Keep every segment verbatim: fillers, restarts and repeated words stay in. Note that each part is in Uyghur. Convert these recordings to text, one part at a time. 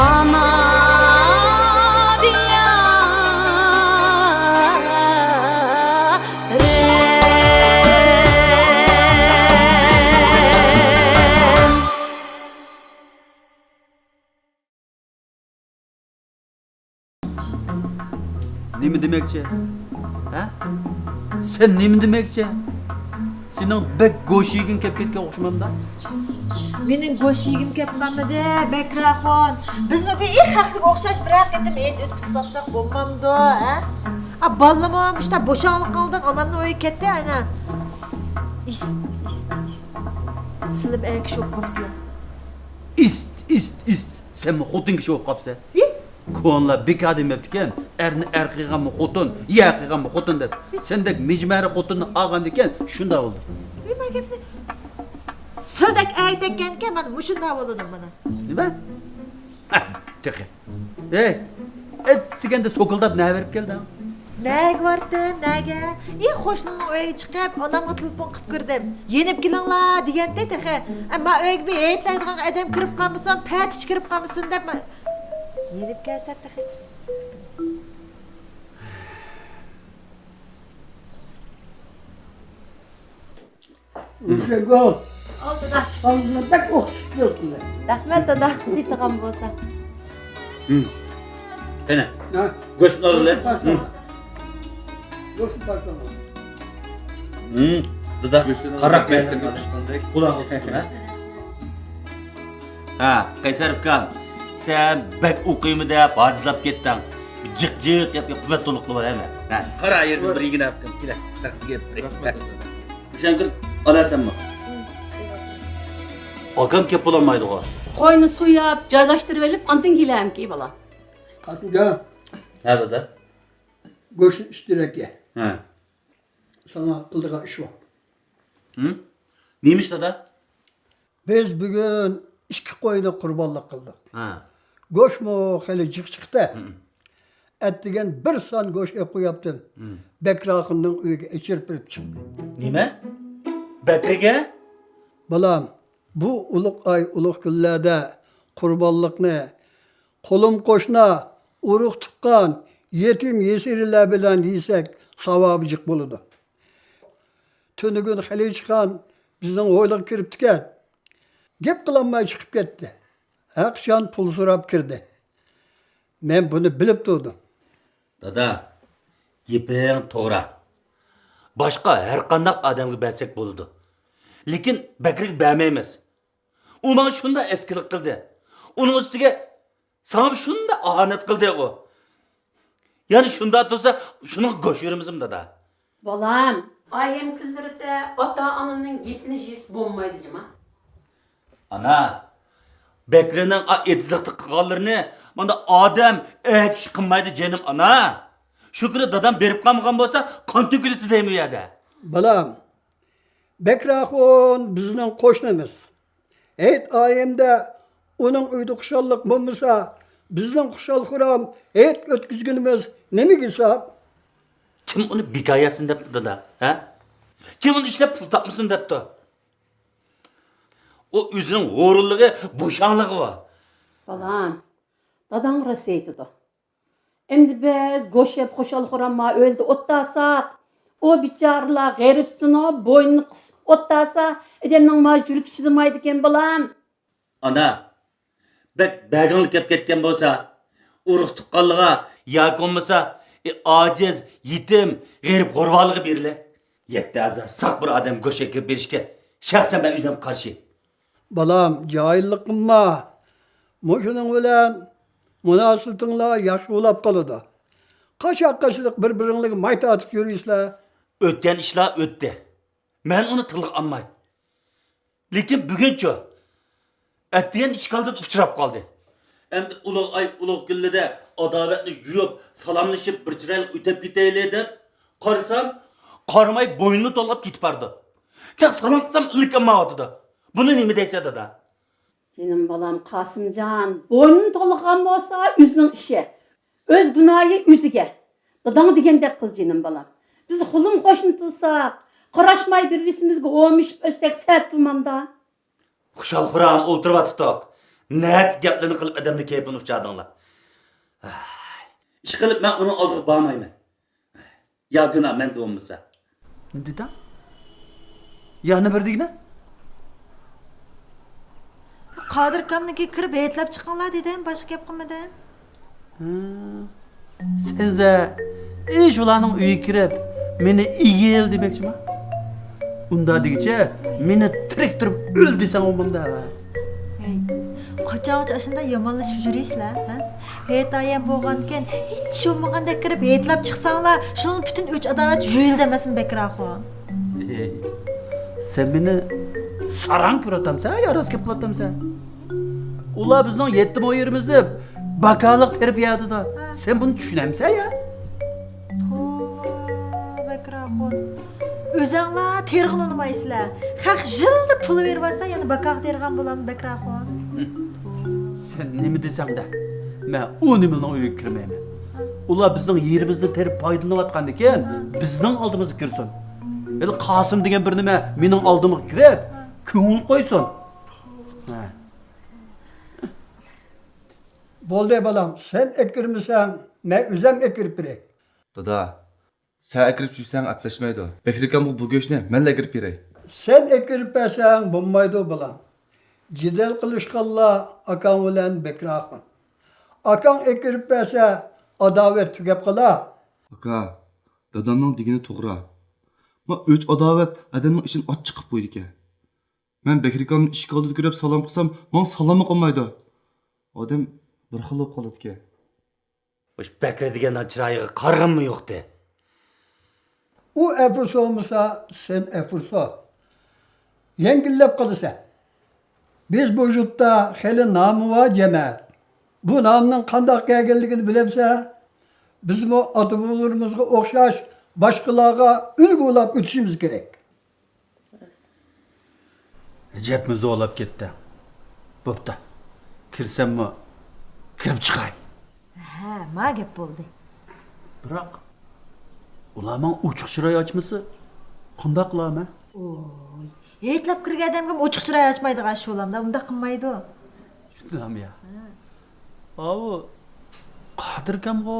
ئانا دىيارىم. نېمە دېمەكچى؟ ھە؟ سەن نېمە دېمەكچى؟ سېنىڭ بەك گوش يېگۈڭ كەپ كەتكەن ئوخشىمامدا؟ مېنىڭ گوش يېگۈم كەپ قالمىدى، بەكراخۇن. بىزمۇ بىر ئىخ خەقلىك ئوخشاش بىرەر قېتىم ھېيت ئۆتكۈزۈپ باقساق بولمامدۇ، ھە؟ ئا، بالىلىرىمۇ مۇشۇنداق بوشاڭلىق ئالدىن ئانامنىڭ ئۆيىگە كەتتى، ئانا. ئىست، ئىست، ئىست. سىلىم ئەر كىشى بولۇپ قاپسىلەر. ئىست، ئىست، ئىست. سەنمۇ خوتۇن كىشى بولۇپ قاپسەن. ھى؟ كونىلار بىكار دېمەپتىكەن، ئەرنى ئەر قىلغانمۇ خوتۇن، يەر قىلغانمۇ خوتۇن دەپ. سەندەك مىجمەرە خوتۇننى ئالغاندىكىن شۇنداق بولدى. نېمە گەپنى؟ سىلدەك ئەر تەگكەنكەن مانا مۇشۇنداق بولىدۇ مانا. نېمە؟ ھە، تېخى. ھەي، ئەتىگەندە سوكۇلداپ نەگە بېرىپ كەلدىڭ؟ نەگە بارتىم، نەگە؟ ئى، قوشنىنىڭ ئۆيىگە چىقىپ، ئانامغا تېلېفون قىلىپ كىردىم. يېنىپ كېلىڭلار دېگەنتى تېخى. ئەمما ئۆيگە بىر ھېيتلايدىغان ئادەم كىرىپ قالمىسۇن، پەتىچە كىرىپ قالمىسۇن دەپ، يېنىپ كەلسەم تېخى. ئۇششەگۇ. ئاۋۇ دادا. ئاغزىنى بەك ئوخشىتىپ يۈرسىلە. رەھمەت دادا، دېتىغان بولسا. ھىم. قېنى؟ ھە؟ گۆشنى ئالغىلى. گۆشنى ھىم. پارچىلاڭ. گۆشنى پارچىلاڭ. ھىم. دادا، گۆشنى قاراپ بەرگەن قۇلاققا تۇتتۇم، ھە؟ ھە، قەيسەر ئۇكام، سەن بەك ئوقۇيمەن دەپ ھاجىزلاپ كەتتىڭ. جىق جىق گەپكە قۇۋۋەت تولۇق قىلىۋال ھەمە. ھە. قارا يەردىن بىر يىگىنە ئاپتىم. كېلە، تەخسىگە بىر. رەھمەت. ھۈسەنگۈل، ئالاسەنمۇ؟ ئاكام كەپ بولالمايدىغۇ. قوينى سوياپ، جايلاشتۇرۇۋېلىپ، ئاندىن كېلەمكى، بالا. قاسىمجان. ھە، دادا. گۆشنى ئۈستۈرەك يە. ھە. ساڭا قىلىدىغان ئىش بار. ھىم؟ نېمە ئىش، دادا؟ بىز بۈگۈن ئىككى قوينى قۇربانلىق قىلدۇق. ھە. گۆشمۇ خېلى جىق چىقتى. ھىم. ئەتىگەن بىر سان گۆش ئېلىپ قويۇپتىم. ھىم. بەكرى ئاخۇننىڭ ئۆيىگە ئېچىرىپ بېرىپ چىقتىم. نېمە؟ بەكرىگە؟ بالام، بۇ ئۇلۇغ ئاي، ئۇلۇغ كۈنلەردە قۇربانلىقنى قولۇم قوشنا، ئۇرۇق تۇغقان، يېتىم يېسىرىلەر بىلەن يېسەك، ساۋابى جىق بولىدۇ. تۈنۈگۈن خەلىچىخان بىزنىڭ ھويلىغا كىرىپتىكەن. گەپ قىلالماي چىقىپ كەتتى. ھەقىچان پۇل سوراپ كىردى. مەن بۇنى بىلىپ تۇردۇم. دادا، گېپىڭ توغرا. باشقا ھەرقانداق ئادەمگە بەرسەك بولىدۇ. لېكىن بەكرىگە بەرمەيمىز. ئۇ ماڭا شۇنداق ئەسكىلىك قىلدى. ئۇنىڭ ئۈستىگە ساڭا شۇنداق ئاھانەت قىلدى ئۇ. يەنە شۇنداق تۇرسا، شۇنىڭغا گۆش بېرىمىزمۇ، دادا؟ بالام، ئايەم كۈنلىرىدە ئاتا-ئانىنىڭ گېپىنى يېسە بولمايدۇ جۇما. ئانا، بەكرىنىڭ ئا-، ئېتىزلىقتا قىلغانلىرىنى مانا ئادەم ئەر كىشى قىلمايدۇ، جېنىم ئانا. شۇ كۈنى دادام بېرىپ قالمىغان بولسا، قان تۆكۈلۈتتى دەيمەن ئۇ يەردە. بالام، بەكرى ئاخۇن بىزنىڭ قوشنىمىز. ھېيت ئايەمدە ئۇنىڭ ئۆيىدە خۇشاللىق بولمىسا، بىزنىڭ خۇشال-خۇرام ھېيت ئۆتكۈزگىنىمىز نېمىگە ھېساب؟ كىم ئۇنى بىكار ياتسۇن دەپتۇ، دادا؟ ھە؟ كىم ئۇنى ئىشلەپ پۇل تاپمىسۇن دەپتۇ؟ ئۇ ئۆزىنىڭ ھۇرۇنلۇقى، بوشاڭلىقى بار. بالام، داداڭ راست ئېيتىدۇ. ئەمدى بىز گۆش يەپ خۇشال-خۇرام ئۆيدە ئولتۇرساق، ئۇ بىچارىلار غېرىبسىنىپ، بوينىنى قىسىپ ئولتۇرسا، ئادەمنىڭ ما يۈرىكى چىدىمايدىكەن، بالام. ئانا، بەك بەرگىڭلار كەپ كەتكەن بولسا، ئۇرۇق-تۇغقانلىرىغا ياكى بولمىسا، ئى، ئاجىز، يېتىم، غېرىب-غۇربالىرىغا بېرىلە. يەتتە ئەزا ساق بىر ئادەم گۆش ئەكىرىپ بېرىشكە شەخسەن مەن ئۆزۈم قارشى. بالام، جاھىللىق قىلما. مۇشۇنىڭ بىلەن مۇناسىۋىتىڭلار ياخشى بولاپ قالىدۇ. قاچاق-قاچىلىق بىر-بىرىڭلارغا ماي تارتىپ يۈرىسىلەر. ئۆتكەن ئىشلار ئۆتتى. مەن ئۇنى تىلغا ئالماي. لېكىن بۈگۈنچۇ؟ ئەتىگەن ئىشكالدىن ئۇچراپ قالدى. ئەمدى ئۇلۇغ ئاي، ئۇلۇغ كۈنلىرىدە ئاداۋەتنى يۇيۇپ، سالاملىشىپ، بىر چىرايلىق ئۆتۈپ كېتەيلى دەپ قارىسام، قارىماي بوينىنى توۋلاپ كېتىپ بارىدۇ. تېخى سالام قىلسام، ئىللىك ئالمايۋاتىدۇ. بۇنى نېمە دەيسەن، دادا؟ جېنىم بالام قاسىمجان، بوينىنى توۋلىغان بولسا ئۆزىنىڭ ئىشى. ئۆز گۇناھى ئۆزىگە. داداڭ دېگەندەك قىل، جېنىم بالام. بىز قولۇم قوشنا تۇرساق، قاراشماي بىر-بىرسىمىزگە ئومىشىپ ئۆتسەك سەت تۇرمامدا. خۇشال-خۇرام ئولتۇرۇۋاتاتتۇق. نەتىق گەپلەرنى قىلىپ ئادەمنىڭ كەيپىنى ئۇچۇردۇڭلار. ئىشقىلىپ مەن ئۇنىڭ ئالدىغا بارمايمەن. يا گۇناھ مەندە بولمىسا. نېمە دېدىڭ؟ يەنە بىر دېگىنە؟ قادىر ئاكامنىڭكىگە كىرىپ ھېيتلاپ چىقىڭلار دېدىم، باشقا گەپ قىلمىدىم. ھە. سەن زە، ئىش ئۇلارنىڭ ئۆيىگە كىرىپ، مېنى ئېگىل دېمەكچىما؟ ئۇنداق دېگۈچە، مېنى تىرىك تۇرۇپ ئۆل دېسەڭ بولمامدا. ھەي، قاچانغىچە ئاشۇنداق يامانلىشىپ يۈرىسىلەر، ھە؟ ھېيت ئايەم بولغانكەن، ھېچ بولمىغاندەك كىرىپ ھېيتلاپ چىقساڭلار، شۇنىڭ پۈتۈن ئۆچ-ئاداۋەت يۇيۇلدى ئەمەسمۇ، بەكرىئاخۇن؟ ھەي، سەن مېنى ساراڭ كۆرۈۋاتامسەن يا راست گەپ قىلىۋاتامسەن؟ ئۇلار بىزنىڭ يەتتە مو يېرىمىزنى باكالىق تېرىپ يەۋاتىدۇ. ھە. سەن بۇنى چۈشىنەمسەن يا؟ توۋا، بەكرىئاخۇن. ئۆزەڭلار تېرىغىلى ئۇنىمايسىلەر. خەق يىلدا پۇل بېرىۋاتسا، يەنە باكاغا تېرىغان بولامدۇ، بەكرىئاخۇن؟ سەن نېمە دېسەڭدە، مەن ئۇ نېمىنىڭ ئۆيىگە كىرمەيمەن. ئۇلار بىزنىڭ يېرىمىزنى تېرىپ پايدىلىنىۋاتقاندىكىن، بىزنىڭ ئالدىمىزغا كىرسۇن. ھېلى قاسىم دېگەن بىر نېمە مېنىڭ ئالدىمغا كىرىپ، كۆڭۈل قويسۇن. ھە. بولدى، بالام، سەن ئەكىرمىسەڭ، مەن ئۆزۈم ئەكىرىپ بېرەي. دادا، سەن ئەكىرىپ چۈشۈرسەڭ ئەپلەشمەيدۇ. بەكرى ئاكامغا بۇ گۆشنى مەنلا ئەكىرىپ بېرەي. سەن ئەكىرىپ بەرسەڭ بولمايدۇ، بالام. جېدەل قىلىشقانلار ئاكاڭ بىلەن بەكرىئاخۇن. ئاكاڭ ئەكىرىپ بەرسە، ئاداۋەت تۈگەپ قالار. ئاكا، دادامنىڭ دېگىنى توغرا. ما ئۆچ-ئاداۋەت ئادەمنىڭ ئىچىنى ئاچچىق قىلىپ قويىدىكەن. مەن بەكرى ئاكامنى ئىشىك ئالدىدا كۆرۈپ سالام قىلسام، ماڭا سالاممۇ قىلمايدۇ. ئادەم بىر خىل بولۇپ قالىدىكەن. مۇشۇ بەكرى دېگەننىڭ چىرايىغا قارىغىنىمۇ يوقتى. ئۇ ئەپۇ سومىسا، سەن ئەپۇ سو. يەڭگىللەپ قالىسەن. بىز بۇ يۇرتتا خېلى نامى بار جەمەت. بۇ نامنىڭ قانداق كەلگەنلىكىنى بىلەمسەن؟ بىزمۇ ئاتا-بوۋىلىرىمىزغا ئوخشاش باشقىلارغا ئۈلگە بولاپ ئۆتۈشىمىز كېرەك. ئەجەبمۇ زورلاپ كەتتى. بوپتۇ. كىرسەممۇ كىرىپ چىقاي. ھە، ما گەپ بولدى. بىراق، ئۇلار ماڭا ئوچۇق چىراي ئاچمىسا، قانداق قىلارمەن؟ ئوي، ھېيتلاپ كىرگەن ئادەمگىمۇ ئوچۇق چىراي ئاچمايدىغان ئىش بولامدا، ئۇنداق قىلمايدۇ. شۇنداقمۇ يا؟ ھە. ئاۋۇ قادىر ئاكامغۇ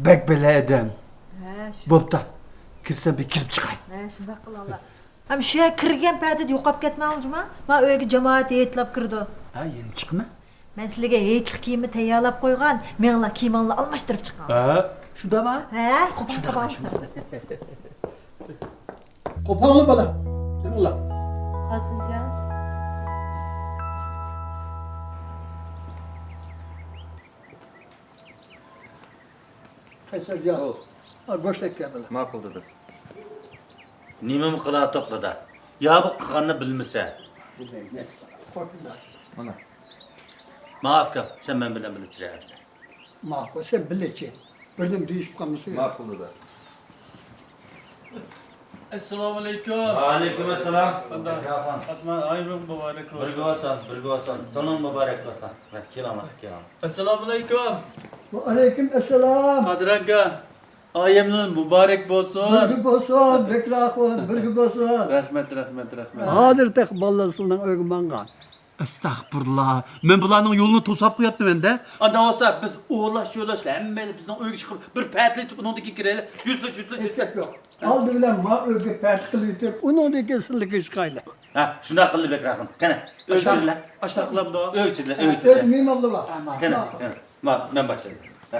بەك بەلە ئادەم. ھە، شۇ. بوپتا، كىرسەم بىر كىرىپ چىقاي. ھە، شۇنداق قىلالا. ھەم شۇ يەرگە كىرگەن پەدىدە يوقاپ كەتمەڭ جۇما. ما ئۆيگە جامائەت ھېيتلاپ كىرىدۇ. ھە، يەنە چىقىمەن. مەن سىلىگە ھېيتلىق كىيىمى تەييارلاپ قويغان، مېڭىڭلار كىيىمىڭلارنى ئالماشتۇرۇپ چىقىڭ. ھە، شۇنداقمۇ؟ ھە، قوپۇڭ شۇنداق، قوپۇڭ. شۇنداق. قوپاڭلار بالا، تۇرۇڭلار. قاسىمجان. قەيسەرجان. ئو. ھا، گۆشنى ئەكەل بالا. ماقۇل دادا. نېمىمۇ قىلاتتۇق دادا؟ يا بۇ قىلغاننى بىلمىسە. بىلمەيمەن. قورقمىدىم. مانا. ماڭا ئاكا، سەن مەن بىلەن بىللە چىراي ئەپسەن. ماقۇل، سەن بىللىچى. بىردىن دېيىشىپ قالمىسۇن. ماقۇل دادا. ئەسسالامۇئەلەيكۇم. ۋەئەلەيكۇم ئەسسالام. قانداق؟ ئاسمان ئايرىڭ مۇبارەك بولسۇن. بىرگە بولسۇن، بىرگە بولسۇن. سانىڭ مۇبارەك بولسۇن. ھە، كېلىڭلار، كېلىڭلار. ئەسسالامۇئەلەيكۇم. ۋەئەلەيكۇم ئەسسالام. قادىر ئاكا، ئايەمنىڭ مۇبارەك بولسۇن. بىرگە بولسۇن، بەكرى ئاخۇن، بىرگە بولسۇن. رەھمەت، رەھمەت، رەھمەت. ھازىر تېخى بالىلار سىلىنىڭ ئۆيگە ماڭغان. ئەستەغپۇرۇللا، مەن بۇلارنىڭ يولىنى توساپ قويۇپتىمەن-دە. ئانداق بولسا بىز ئوۋلاشلا، ئوۋلاشلا ھەممەيلى بىزنىڭ ئۆيگە ئىشقىلىپ بىر پەتىلىتىپ ئۇنىڭدىن كېيىن كىرەيلى. جۈزلە، جۈزلە، جۈزلە. ئەسلىك يوق. ئالدى بىلەن ما ئۆيگە پەتە قىلىۋېتىپ، ئۇنىڭدىن كېيىن سىلىگە چىقايلى. ھە، شۇنداق قىلدى بەكرى ئاخۇن. قېنى، ئۆيگە ئاشتاق، كىرىلە. ئاشتاق قىلامدۇ؟ ئۆيگە كىرىلە، ئە، ئۆيگە كىرىلە. ئۆيدە مېھمانلار بار. قېنى، قېنى. ما، مەن باشلايمەن. ھە.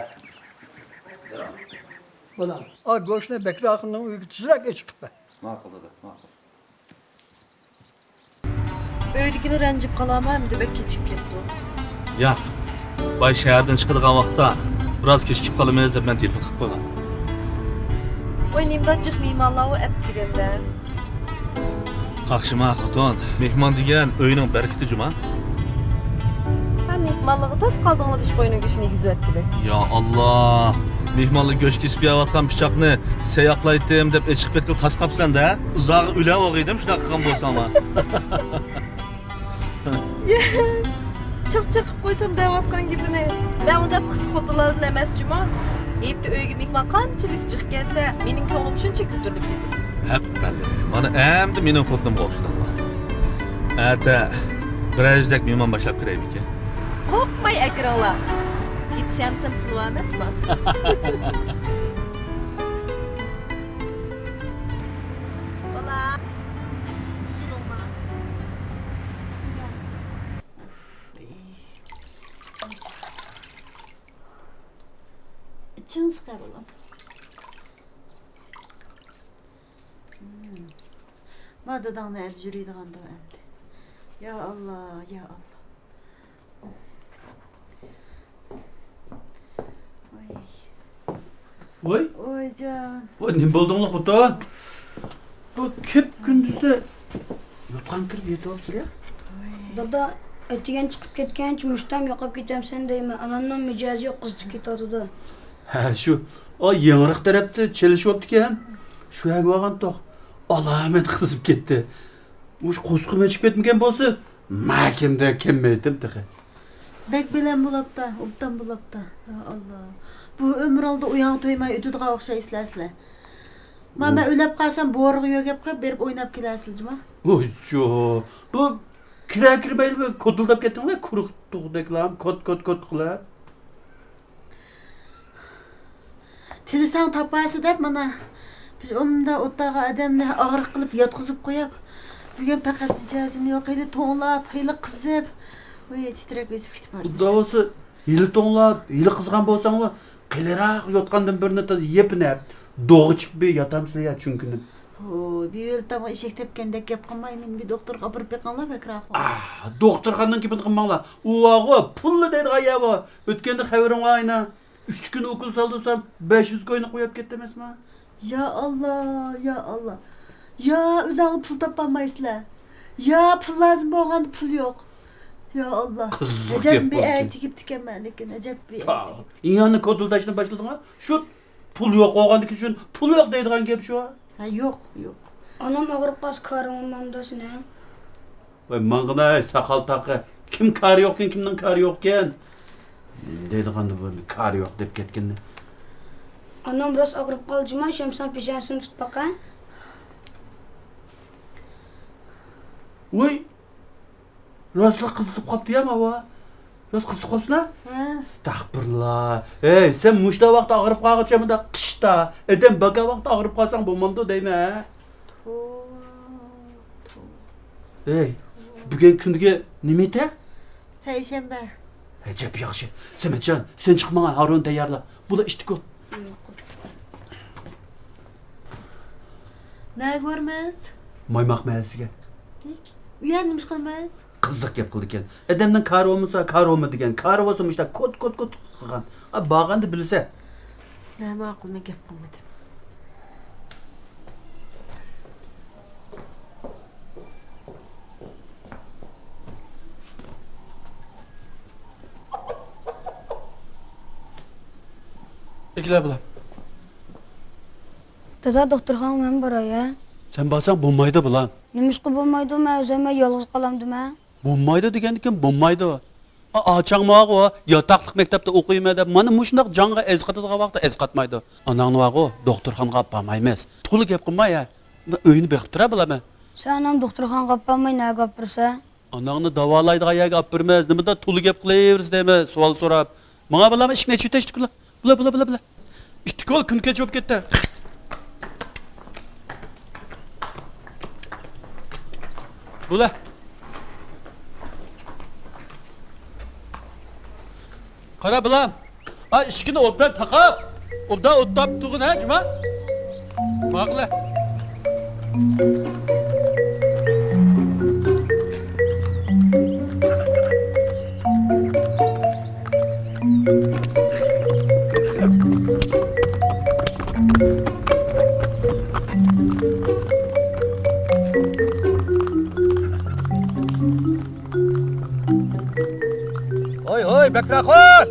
بالام، ئا گۆشنى بەكرى ئاخۇننىڭ ئۆيىگە تېزرەك ئېچىقىپ بەر. ماقۇل دادا، ماقۇل. ئۆيدىكىلەر رەنجىپ قالارمۇ، ئەمدى بەك كېچىكىپ كەتتۇ. ياق. باي شەھەردىن چىقىدىغان ۋاقىتتا بىراز كېچىكىپ قالىمىز دەپ مەن تېلېفون قىلىپ قويغان. ۋاي، نېمىداپ جىق مېھمانلارۋۇ ئەپ دېگەندە. قاقشىما خوتۇن، مېھمان دېگەن ئۆينىڭ بەرىكىتى جۇما. ھە، مېھمانلارغا تاس قالدىڭلار بىر قوينىڭ گۆشىنى يېگۈزۈۋەتكىلى. يا ئاللا، مېھمانلار گۆش كېسىپ يەۋاتقان پىچاقنى سەي ئاقلايتتىم دەپ ئېچىقىپ كەتكىلى تاس قاپسەن-دە. ئىزاغا ئۆلەۋالغىيدىم شۇنداق قىلغان بولساڭلار. چاقچاق قىلىپ قويسام دەۋاتقان گېپىنى. مەن ئۇنداق قىسقا خوتۇنلاردىن ئەمەس جۇما. ھېيتتا ئۆيگە مېھمان قانچىلىك جىق كەلسە، مېنىڭ كۆڭلۈم شۇنچە كۆتۈرۈلۈپ كېتىدۇ. ھەپپەلى، مانا ئەمدى مېنىڭ خوتۇنۇمغا ئوخشىدىڭلار. ئەتە بىرەر يۈزدەك مېھمان باشلاپ كىرەيمىكىن؟ قورقماي ئەكىرىڭلار. يېتىشەمسەم سىلىۋەرمەسمۇ؟ بالام، سۇنۇڭما؟ ئىچىڭ سىقار، بالام. ما داداڭنى ئەل يۈرىدىغاندۇ ئەمدى. يا ئاللا، يا ئاللا. ۋاي. ۋاي. ۋايجان. ۋاي، نېمە بولدۇڭلۇق خوتۇن؟ بۇ كۈپ كۈندۈزدە يوتقان كىرىپ يېتىۋاپسىز يا؟ دادا، ئەتىگەن چىقىپ كەتكەنچە مۇشتام يوقاپ كېتەمسەن دەيمەن. ئانامنىڭ مىجەزى يوق، قىزىپ كېتىۋاتىدۇ. ھە، شۇ. ئا، يېڭىراق تەرەپتە چېلىشىۋاپتىكەن. شۇ يەرگە بارغانتۇق. ئالامەت قىزىپ كەتتى. مۇشۇ قورسىقىم ئېچىپ كەتمىگەن بولسا، مەكىمدە كەممەيتتىم تېخى. بەك بەلەن بولاپتا، ئوبدان بولاپتا. يا ئاللا. بۇ ئۆمرۈڭلاردا ئۇياڭ تويماي ئۆتىدىغان ئوخشايسىلەر سىلەر. ما، مەن ئۆلۈپ قالسام، بورىغا يۆگەپ قويۇپ، بېرىپ ئويناپ كېلەرسىلەر جۇما. ۋوي، جۇ. بۇ كىرە كىرمەيلا بىر كودۇلداپ كەتتىڭلار، قۇرۇق تۇغدەكلام، كوت، كوت، كوت قىلىپ. تىلىساڭ تاپارسىز دەپ مانا، بىز ئۇمدا ئوتتاغا ئادەمنى ئاغرىق قىلىپ ياتقۇزۇپ قويۇپ، بۈگۈن پەقەت مىجەزىم يوق، ھېلى توڭلاپ، ھېلى قىزىپ، ۋوي، تىترەپ ئۆسۈپ كېتىپ بارىمىز. ئۇنداق بولسا، ھېلى توڭلاپ، ھېلى قىزغان بولساڭلار، قېلىراق يوتقاندىن بىرنى تازا يېپىنەپ، دوغا چىپىپ ياتامسىلەر يا، چۈنكىنىم. ھو، بىۋىل تامغا ئېشەك تەپكەندەك گەپ قىلماي، مېنى بىر دوختۇرغا ئاپىرىپ بېقىڭلار بەكرەك. ئاھ، دوختۇرخانىنىڭ گېپىنى قىلماڭلار. ئۇ بارغۇ، پۇللا دەيدىغان يەر بار. ئۆتكەندە خەۋىرىڭ بار ئاينا. ئۈچ كۈن ئوكۇل سالدۇرسام، بەش يۈز كوينى قويۇپ كەتتى ئەمەسمۇ؟ يا ئاللا، يا ئاللا. يا ئۆزۈڭلار پۇل تاپالمايسىلەر. يا پۇل لازىم بولغاندا پۇل يوق. يا ئاللا. قىزىق ئەجەب گەپ بىر ئەي بولدى. تېگىپتىكەنمەن لېكىن، ئەجەب بىر ئەي تېگىپتىكەن. يەنە كودۇلداشنى باشلىدىڭا؟ شۇ پۇل يوق بولغاندىكىن شۇ پۇل يوق دەيدىغان گەپ شۇ. ھە، يوق، يوق. ئانام ئاغرىپ قالسا كارىڭ بولمامدۇ سېنىڭ؟ ۋاي ماڭغىناي، ساقال تاقى. كىم كارى يوقكەن، كىمنىڭ كارى يوقكەن؟ نېمە دەيدىغاندۇ بۇ، كارى يوق دەپ كەتكىنىنى. ئانام راست ئاغرىپ قالدى جۇما، شەمسىڭ پېشانىسىنى تۇتۇپ باقە. ۋوي، راستلا قىزىتىپ قاپتۇ يا ماۋۇ. راست قىزىتىپ قاپسىنا؟ ھە. ئەستەغپۇرۇللا. ھەي، سەن مۇشتا ۋاقىت ئاغرىپ قالغۇچە مۇنداق قىشتا، ئادەم باكا ۋاقىت ئاغرىپ قالساڭ بولمامدۇ دەيمەن، ھە؟ توۋا، توۋا. ھەي، بۈگۈن كۈنگە نېمە ئېتە؟ سەيشەنبە. ئەجەب ياخشى. سەمەتجان، سەن چىقىپ ماڭا ھارۋىنى تەييارلا. بۇلا ئىشتىكۇ. نەگە بارىمىز؟ مايماق مەھەللىسىگە. ئۇ يەردە نېمە ئىش قىلىمىز؟ قىزىق گەپ قىلىدىكەن. ئادەمنىڭ كارى بولمىسا، كارى بولما دېگەن. كارى بولسا مۇشۇنداق كوت، كوت، كوت قىلغان. ئا، بارغاندا بىلىسەن. نە ماقۇل، مەن گەپ قىلمىدىم. ئەكېلە بالام. دادا، دوختۇرخانىغا مەن باراي ھە؟ سەن بارساڭ بولمايدۇ بالام. نېمىشقا بولمايدۇ؟ مەن ئۆزۈم يالغۇز قالامدىمەن. بولمايدۇ دېگەندىكىن بولمايدۇ. ئا، ئاچاڭ ماۋۇ ياتاقلىق مەكتەپتە ئوقۇيمەن دەپ مانا مۇشۇنداق جانغا ئەزقاتىدىغان ۋاقىتتا ئەزقاتمايدۇ. ئاناڭنى ماۋۇ دوختۇرخانىغا ئاپارمايمىز. تولا گەپ قىلماي ھە. ئۆينى بېقىپ تۇرە بالام. سەن ئانامنى دوختۇرخانىغا ئاپارماي نەگە ئاپىرىسەن؟ ئاناڭنى داۋالايدىغان يەرگە ئاپىرىمىز، نېمىنداق تولا گەپ قىلىۋېرىسىز دەيمەن، سوئال سوراپ. ماڭا بالام، ئىشىكنى ئېچىۋېتە، ئىشتىكۇلا. بۇلا، بۇلا، بۇلا، بۇلا. ئىشتىكۇل، كۈن كەچ بولۇپ كەتتى. بۇلا. قارا بالام. ئا، ئىشىكنى ئوبدان تاقاپ، ئوبدان ئوتلاپ تۇرغىن ھە، جۇما. ماقۇل. ھوي، ھوي، بەكرى ئاخۇن!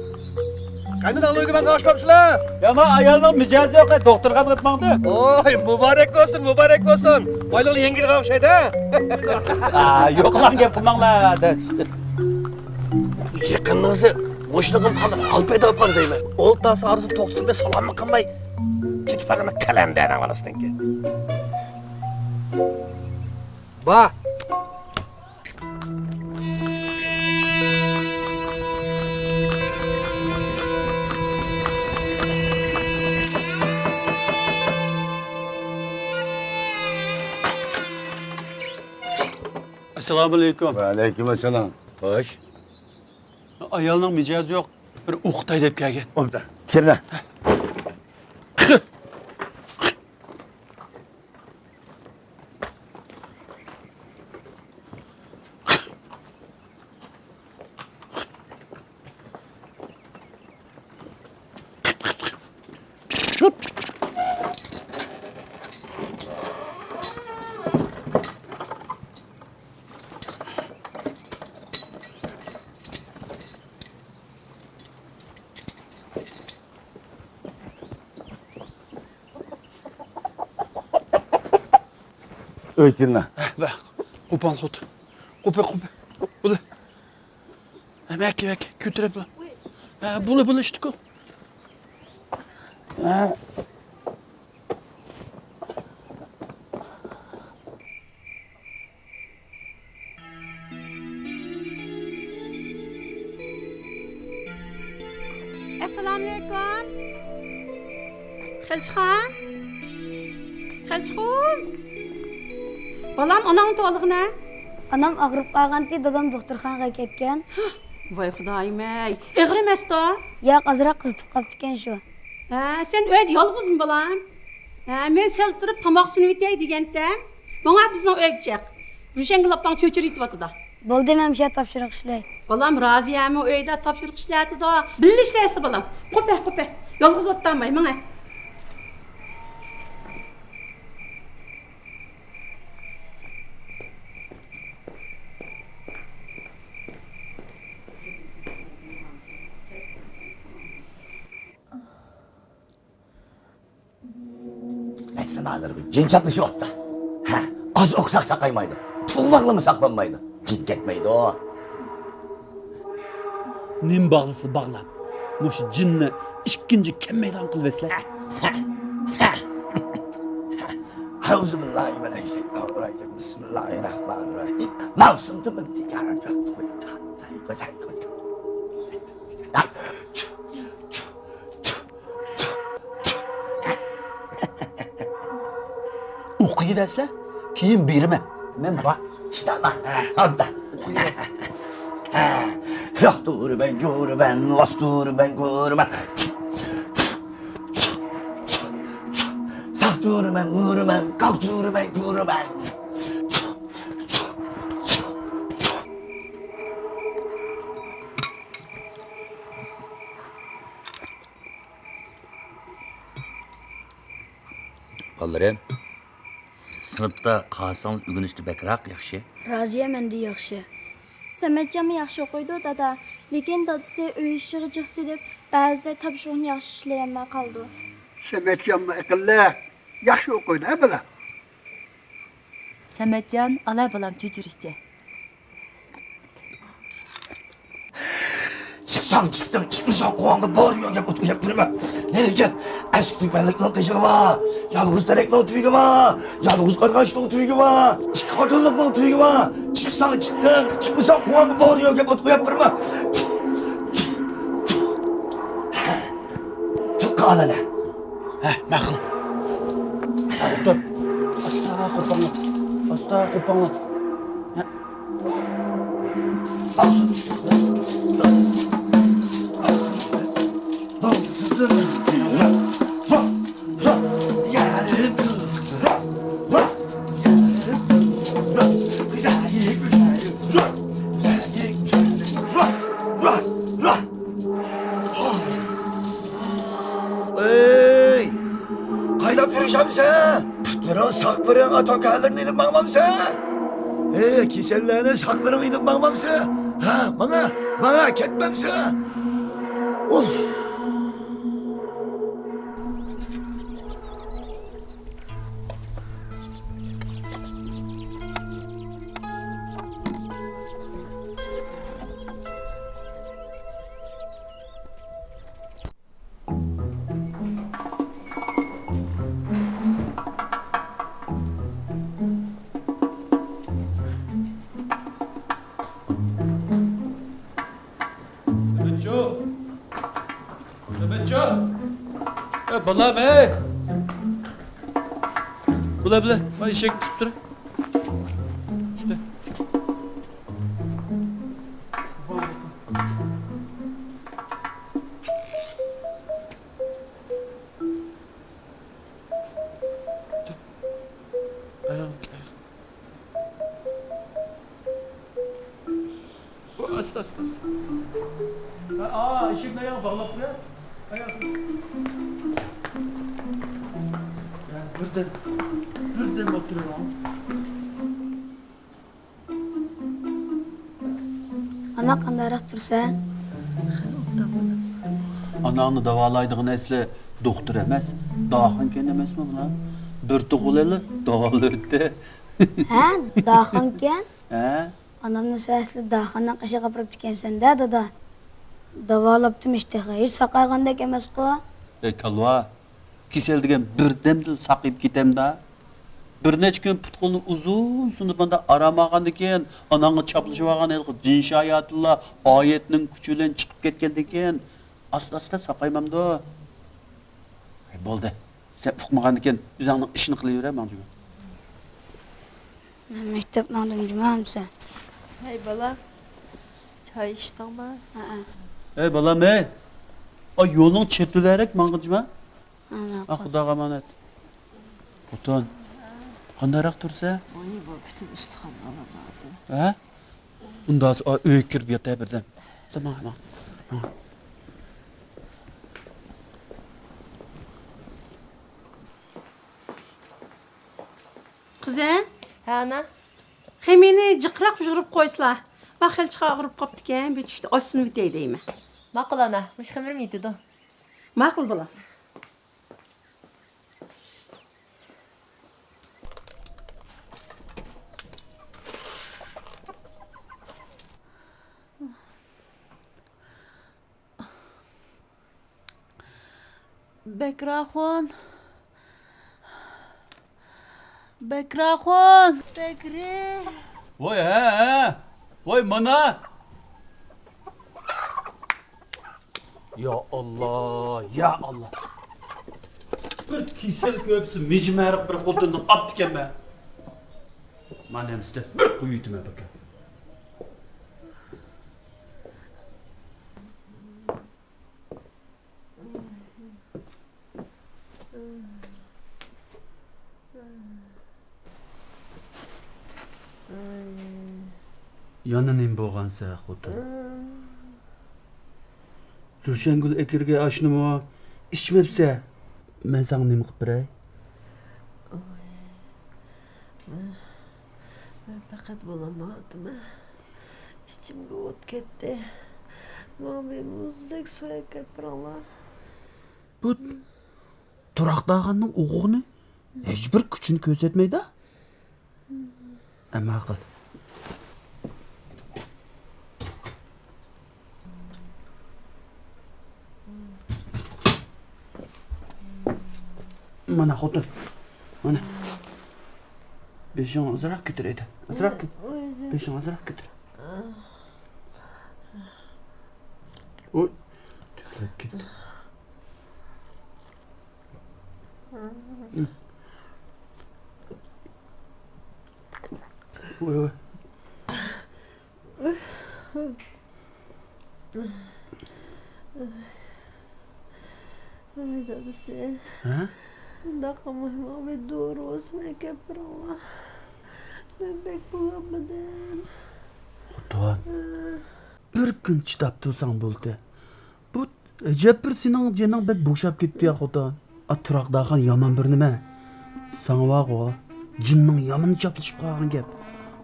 قېنى، داڭلىۋىگە ماڭا ئاشمامسىلەر؟ يا، ما ئايالنىڭ مىجەزى يوق، دوختۇرغا ئېلىپ ماڭدى. ۋوي، مۇبارەك بولسۇن، مۇبارەك بولسۇن. بايلىقى يەڭگىلىگەن ئوخشايدۇ. ئا، يوقىلاڭ گەپ قىلماڭلار. يېقىنىڭىزدا مۇشۇنىڭغىمۇ قانداق ھال پەيدا بولۇپ قالدى دەيمەن. ئولتۇرسا ئارىسىدا توختىتىپ بىر سالاممۇ قىلماي، كېتىپ بارغىنى قەلەندەرنىڭ بالىسىنىڭكى. با. ئەسسالامۇئەلەيكۇم. ۋەئەلەيكۇم ئەسسالام. خوش. ئايالنىڭ مىجەزى يوق. بىر ئوقۇتاي دەپ كەلگەن. ئوبدان. كىرىڭ. ئۆي كىرىڭلار. ھە، بە، قوپان خوت. قوپە، قوپە. بولدى. ھە، مەككە، مەككە. كۆتۈرۈپ. ھە، بولدى، بولدى، ئىشتىكۇ. ھە. ئەسسالامۇئەلەيكۇم. خەلچىخان. خەلچىخۇن. بالام، ئاناڭنى تۇغالىغىنە. ئانام ئاغرىپ قالغانتى، دادام دوختۇرخانىغا كەتكەن. ۋاي خۇدايىم-ئەي، ئېغىر ئەمەستۇ؟ ياق، ئازراق قىزىتىپ قاپتىكەن شۇ. ھە، سەن ئۆيدە يالغۇزمۇ بالام؟ ھە، مەن سەل تۇرۇپ تاماق سۇنۇۋېتەي دېگەنتىم. ماڭا بىزنىڭ ئۆيگە چىق. روشەنگۈل ئاپاڭ چۆچۈرە ئېتىۋاتىدۇ. بولدى، مەن مۇشۇ يەردە تاپشۇرۇق ئىشلەي. بالام، رازىيەمۇ ئۆيدە تاپشۇرۇق ئىشلەۋاتىدۇ. بىللە ئىشلەيسىلە بالام. قوپە، قوپە. يالغۇز ئولتۇرماي، ماڭە. ئەسلىمالىرىغا جىن چاپلىشىۋاپتۇ. ھە، ئاز ئوقۇساق ساقايمايدۇ. تۇغ باغلىمىساق بولمايدۇ. جىن كەتمەيدۇ. نېمە باغلىسا باغلاپ، مۇشۇ جىننى ئىككىنچى كەلمەيدىغان قىلىۋەتسىلە. أعوذ بالله من الشيطان الرجيم. بسم الله الرحمن الرحيم. مەۋسۇمدا مىنتىقە. ئوقۇيۋەرسىلە، كېيىن بېرىمەن. مەن بار. شۇنداقمۇ؟ ھە. ئابدا. ئوقۇيۋەرسىلە. ياقتۇرىمەن، جورىمەن، ۋاستۇرىمەن، كورىمەن. ساقتۇرىمەن، غورىمەن، كاقتۇرىمەن، كورىمەن. بالىلىرىم، سىنىپتا قالساڭلار ئۆگىنىشتە بەكرەك ياخشى. رازىيە مەندىن ياخشى. سەمەتجانمۇ ياخشى ئوقۇيدۇ، دادا. لېكىن دادىسى ئۆي ئىشىغا جىق سېلىپ، بەزىدە تاپشۇرۇقنى ياخشى ئىشلىيەلمەي قالىدۇ. سەمەتجانمۇ ئەقىللىق، ياخشى ئوقۇيدۇ، ھە، بالا؟ سەمەتجان، ئالا بالام، چۆچۈرە ئىچە. چىقساڭ چىقتىڭ، چىقمىساڭ قوۋاڭغا بار يوق گەپ ئوتۇق گەپ بېرىمەن. نېرىگە؟ ئەسكى تۈگمەنلىكنىڭ قېشىغا بار، يالغۇز تېرەكنىڭ تۈۋىگە بار، يالغۇز قارغاشنىڭ تۈۋىگە بار، ئىككى خوتۇنلۇقنىڭ تۈۋىگە بار. چىقساڭ چىقتىڭ، چىقمىساڭ قوۋاڭغا بار يوق گەپ ئوتۇق گەپ بېرىمەن. تۇغقا ئالىلى. ھە، ماقۇل. ئولتۇر. ئاستا قوپاڭلار. ئاستا قوپاڭلار. ھە. ئەي، قايلاپ يۈرۈشەمسەن؟ پۇتلىرىڭ، ساقلىرىڭ، ئاتاكەنلىرىنى ئېلىپ ماڭمامسەن؟ ئەي، كېسەللەرنى، ساقلىرىڭنى ئېلىپ ماڭمامسەن؟ ھە، ماڭا، ماڭا، كەتمەمسەن؟ ئۇف! سەمەتجان! سەمەتجان! ئە، بالام، ئەي! بۇلا، بۇلا، ما ئېشەك تۇتۇپ تۇر. ئۈستە. ئا، ئىشىكنى ئاياغ باغلاپ قويە. ئاياغ. يا، بىردەم، بىردەم ئولتۇرۇڭ. ئانا، قانداقراق تۇرسەن؟ ئاناڭنى داۋالايدىغىنى ئەسلى دوختۇر ئەمەس، داخانكەن ئەمەسمۇ بۇلار؟ بىر تۇغۇلىلا داۋالىۋەتتى. ھە، داخانكەن؟ ھە؟ ئانامنى سەن ئەسلى داخاننىڭ قېشىغا ئاپىرىپتىكەنسەن-دە، دادا. داۋالاپتىمىش تېخى، ھېچ ساقايغاندەك ئەمەسقۇ. ئەي كالۋا، كېسەل دېگەن بىردەمدىلا ساقىيىپ كېتەمدا؟ بىر نەچچە كۈن پۇت-قولنى ئۇزۇن سۇنۇپ مانداق ئارام ئالغاندىن كېيىن، ئاناڭغا چاپلىشىۋالغان ھېلىقى جىن شاياتىنلار ئايەتنىڭ كۈچى بىلەن چىقىپ كەتكەندىن كېيىن، ئاستا-ئاستا ساقايمامدۇ؟ ھەي، بولدى، سەن ئۇقمىغاندىكىن ئۆزۈڭنىڭ ئىشىنى قىلىۋېرە، ماڭجۇ. مەن مەكتەپ ماڭدىم، جۇما ئەمىسە. ھەي، بالام، چاي ئىچتىڭمۇ؟ ھەئە. ھەي، بالام، ھەي. ئا، يولنىڭ چېتىلەرەك ماڭغىن، جۇما. ھە، ماقۇل. ئا، خۇداغا ئامانەت. خوتۇن، قانداقراق تۇرسا؟ ۋاي، بۇ پۈتۈن ئۇستىخانلار باردى. ھە؟ ئۇنداق ئۆيگە كىرىپ ياتاي بىردەم. ماڭ، ماڭ، ماڭ. قىزىم. ھە، ئانا. خېمىرنى جىقراق يۇغۇرۇپ قويسىلا. مانا خېلى چىقار ئاغرىپ قاپتىكەن، بىر چۈشتە ئاچسۇن ئۆتەي دەيمەن. ماقۇل، ئانا. مۇشۇ خېمىرىم يېتىدۇ. ماقۇل، بالام. بەكرى ئاخۇن. بەكرى ئاخۇن. بەكرى. ۋاي، ھە، ھە. ۋاي، مانا. يا ئاللا، يا ئاللا. بىر كېسەل كۆرسە مىجمەرىق بىر خوتۇننى ئاپتىكەنمەن. مانا ئەمىسە بىر قويۇۋېتىمەن بىكار. يەنە نېمە بولغانسە، خوتۇن؟ روشەنگۈل ئەكىرگەن ئاشنىمۇ ئىچمەپسە؟ مەن ساڭا نېمە قىلىپ بېرەي؟ مەن پەقەت بولالمايۋاتىمەن. ئىچىمگە ئوت كەتتى. ماڭا بىر مۇزدەك سۇ ئەكەپ بېرىڭلار. بۇ تۇراق داخاننىڭ ئوغۇغىنى ھېچبىر كۈچىنى كۆرسەتمەيدۇ. ئەمما قىل. مانا خوتۇن، مانا. بېشىڭنى ئازراق كۆتۈر ئەيدە. ئازراق كۆ-، بېشىڭنى ئازراق كۆتۈر. ۋوي، تۆۋەن كەتتى. ۋوي، ۋوي. ۋاي دادىسى. ھە؟ ئۇنداق قىلماي، ماڭا بىر دورا بولسىمۇ ئەكەپ بېرىڭلار. مەن بەك بولالمىدىم. خوتۇن، ھە. بىر كۈن چىداپ تۇرساڭ بولدى. بۇ ئەجەب بىر سېنىڭ جېنىڭ بەك بوشاپ كېتىپتۇ يا خوتۇن. ئا، تۇراق داخان يامان بىر نېمە. ساڭا بارغۇ، جىننىڭ يامىنى چاپلىشىپ قالغان گەپ.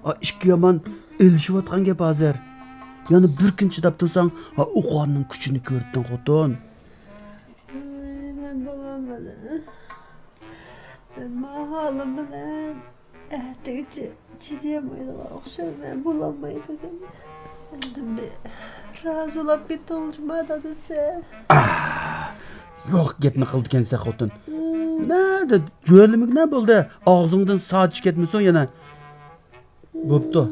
ئا، ئىككى يامان ئېلىشىۋاتقان گەپ ھازىر. يەنە بىر كۈن چىداپ تۇرساڭ، ئا، ئوقۇغاننىڭ كۈچىنى كۆرۈپتىڭ خوتۇن. ۋاي، مەن بولالمىدىم. مەن ماھالىم بىلەن ئەتىگىچە چىدىيالمايدىغان ئوخشايمەن، بولالمايدىغان. ئەمدى بىر رازى بولاپ كېتىڭ جۇما دادىسى. ئاھ، يوق گەپنى قىلىدىكەنسەن خوتۇن. نەدە جۆلىمىگە نە بولدى؟ ئاغزىڭدىن ساچ كەتمىسۇن يەنە. بوپتۇ.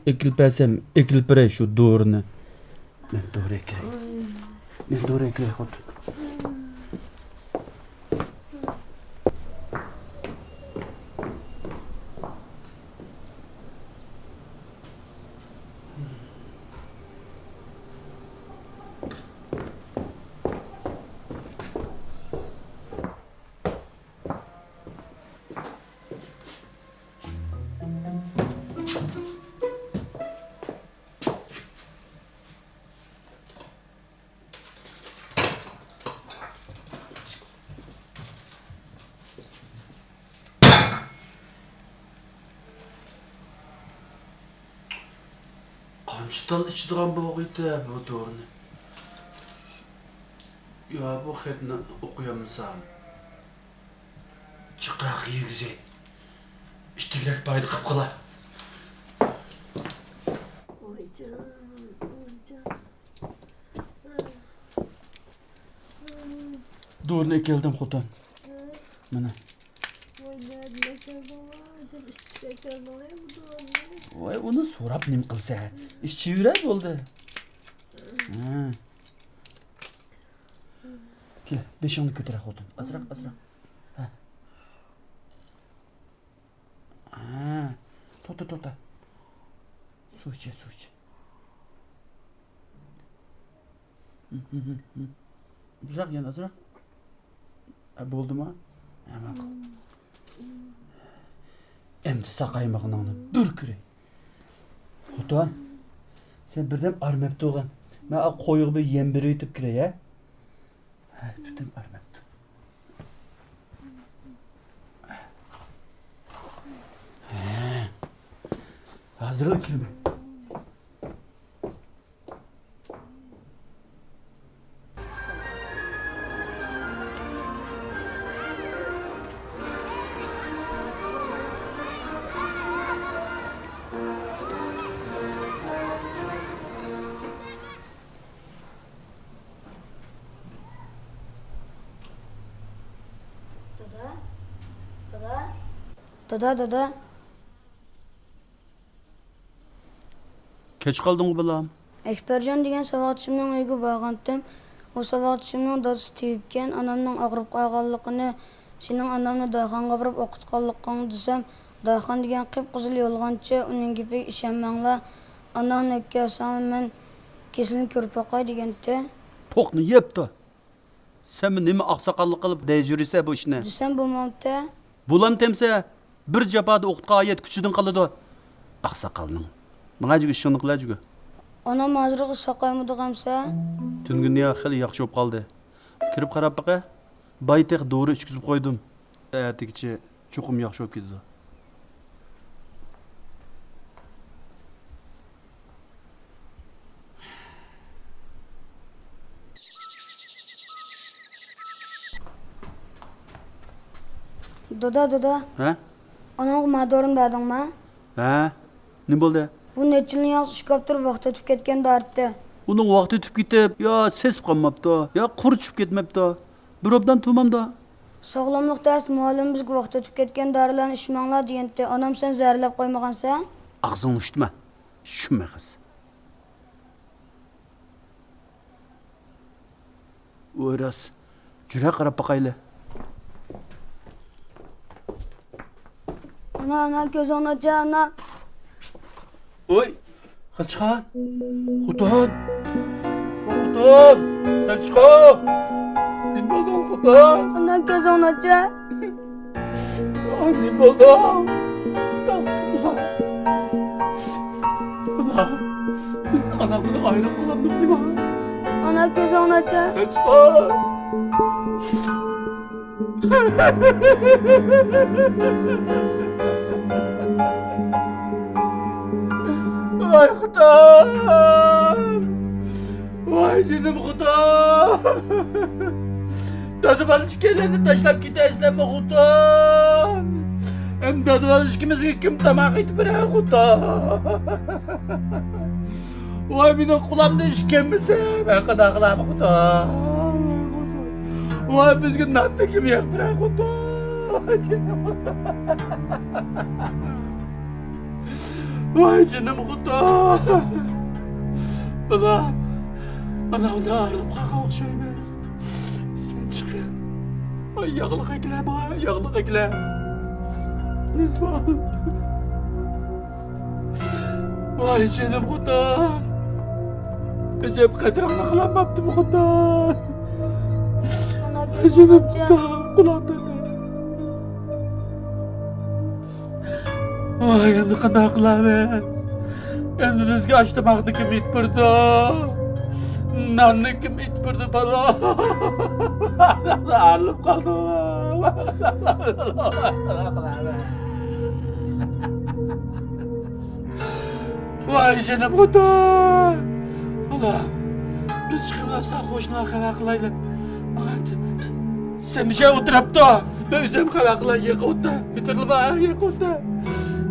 ئېكىلىپ بەرسەم، ئېكىلىپ بېرەي شۇ دورىنى. مەن دورا ئەكىرەي. مەن دورا ئەكىرەي، خوتۇن. ئىشتان ئىچىدىغان بولغىيتى بۇ دورىنى. يا بۇ خەتنى ئوقۇيالمىسام. چىقاق يېگۈزەي. ئىتتىكرەك پايدا قىپ قىلا. ۋايجان، ۋايجان. دورىنى ئەكەلدىم، خوتۇن. مانا. ۋاي، نەدىن ئەكەلدىڭ؟ ۋاي، ئۇنى سوراپ نېمە قىلسا؟ ئىچىۋېرە بولدى. ھە. كېلە، بېشىڭنى كۆتۈرە، خوتۇن. ئازراق، ئازراق. ھە. ھە. توختا، توختا. سۇ ئىچە، سۇ ئىچە. ئازراق، يەنە ئازراق. ھە، بولدىمۇ؟ ھە، ماقۇل. ئەمدى ساقايمىغىنىڭنى بىر كۆرەي. خوتۇن، سەن بىردەم ئارمەپ تۇرغىن. مەن قويغا بىر يەم بېرىۋېتىپ كىرەي، ھە؟ ھە، بىردەم ئارمەپ تۇر. ھە. ھازىرلا كىرىمەن. دادا، دادا. دادا، دادا. كەچ قالدىڭغۇ، بالام؟ ئەكبەرجان دېگەن ساۋاقدىشىمنىڭ ئۆيىگە بارغانتىم. ئۇ ساۋاقدىشىمنىڭ دادىسى تېۋىپكەن، ئانامنىڭ ئاغرىپ قالغانلىقىنى، سېنىڭ ئانامنى داخانغا ئاپىرىپ ئوقۇتقانلىقىڭنى دېسەم، داخان دېگەن قىپقىزىل يالغانچى، ئۇنىڭ گېپىگە ئىشەنمەڭلار. ئاناڭنى ئەكەلسەڭلار، مەن كېسىلىنى كۆرۈپ باقاي دېگەنتى. پوقنى يەپتۇ. سەنمۇ نېمە ئاقساقاللىق قىلىپ دەيدۇ يۈرىسەن بۇ ئىشنى؟ دېسەم بولمامتى؟ بولامتى ئەمسە؟ بىر جاپادا ئوقۇتقان ئايەت كۈچىدىن قالىدۇ. ئاقساقالنىڭ. ماڭا جۈگە ئىشىڭنى قىلە جۈگە. ئانام ھازىرغىچە ساقايمىدىغۇ ئەمسە؟ تۈنگۈنىيا خېلى ياخشى بولۇپ قالدى. كىرىپ قاراپ بېقە. باي تېخى دورا ئىچكۈزۈپ قويدۇم. ئەتىگىچە چوقۇم ياخشى بولۇپ كېتىدۇ. دادا، دادا. ھە؟ ئانامغا ما دورىنى بەردىڭما؟ ھە؟ نېمە بولدى؟ بۇ نەچچە يىلدىن ياقسى ئىشقاپ تۇرۇپ ۋاقتى ئۆتۈپ كەتكەن دارىتتى. ئۇنىڭ ۋاقتى ئۆتۈپ كېتىپ، يا سېسىپ قالماپتۇ، يا قۇرۇتۇشۇپ كەتمەپتۇ. بىر ئوبدان تۇرمامدۇ. ساغلاملىق دەرسىدە مۇئەللىم بىزگە ۋاقتى ئۆتۈپ كەتكەن دارىلارنى ئىچمەڭلار دېگەنتى. ئانام سەن زەھەرلەپ قويمىغانسەن؟ ئاغزىڭنى ئۇشتۇما. چۈشۈنمەي قىز. ۋاي راست. جۈرە قاراپ باقايلى. ئانا، ئانا، كۆزۈڭنى ئاچ، ئانا. ۋوي، خىلچىخان. خوتۇن. خوتۇن، خىلچىخان. نېمە بولدۇڭ، خوتۇن؟ ئانا، كۆزۈڭنى ئاچ. ئاي، نېمە بولدۇڭ؟ ئەستەغپۇرۇللا. بالام، بىز ئاناڭدىن ئايرىلىپ قالامدۇق نېمە؟ ئانا، كۆزۈڭنى ئاچ. خىلچىخان. ۋاي خۇدام! ۋاي جېنىم خۇدام! دادا بالا ئىككىيلەننى تاشلاپ كېتەيسىلەرمۇ خۇدام؟ ھەم دادا بالا ئىككىمىزگە كىم تاماق ئېتىپ بېرەر خۇدام؟ ۋاي مېنىڭ قولۇمدا ئىش كەلمىسە، مەن قانداق قىلارمەن خۇدا؟ ۋاي بىزگە ناننى كىم يەپ بېرەر خۇدا؟ جېنىم. ۋاي جېنىم خۇدا. بالام، ئاناڭدىن ئايرىلىپ قالغان ئوخشايمىز. سەن چىقىپ. ۋاي ياغلىق ئەكىلە ماڭا، ياغلىق ئەكىلە. نىزۋان. ۋاي جېنىم خۇدا. ئەجەب قەدرىڭنى قىلالماپتىمۇ خۇدا. جېنىم خۇدا. قۇلاق تۆتە. ۋاي ئەمدى قانداق قىلىمىز؟ ئەمدى بىزگە ئاش تاماقنى كىم ئېتىپ بېرىدۇ؟ ناننى كىم ئېتىپ بېرىدۇ بالا؟ ئايرىلىپ قالدۇق. ۋاي جېنىم خوتۇن! ئاللا، بىز چىقىۋالساق قوشنىلار خەۋەر قىلايلى. سەن مۇشۇ يەردە ئولتۇرۇپتۇ. مەن ئۆزۈم خەۋەر قىلاي، يېقىندا. بىتىرلىما، يېقىندا.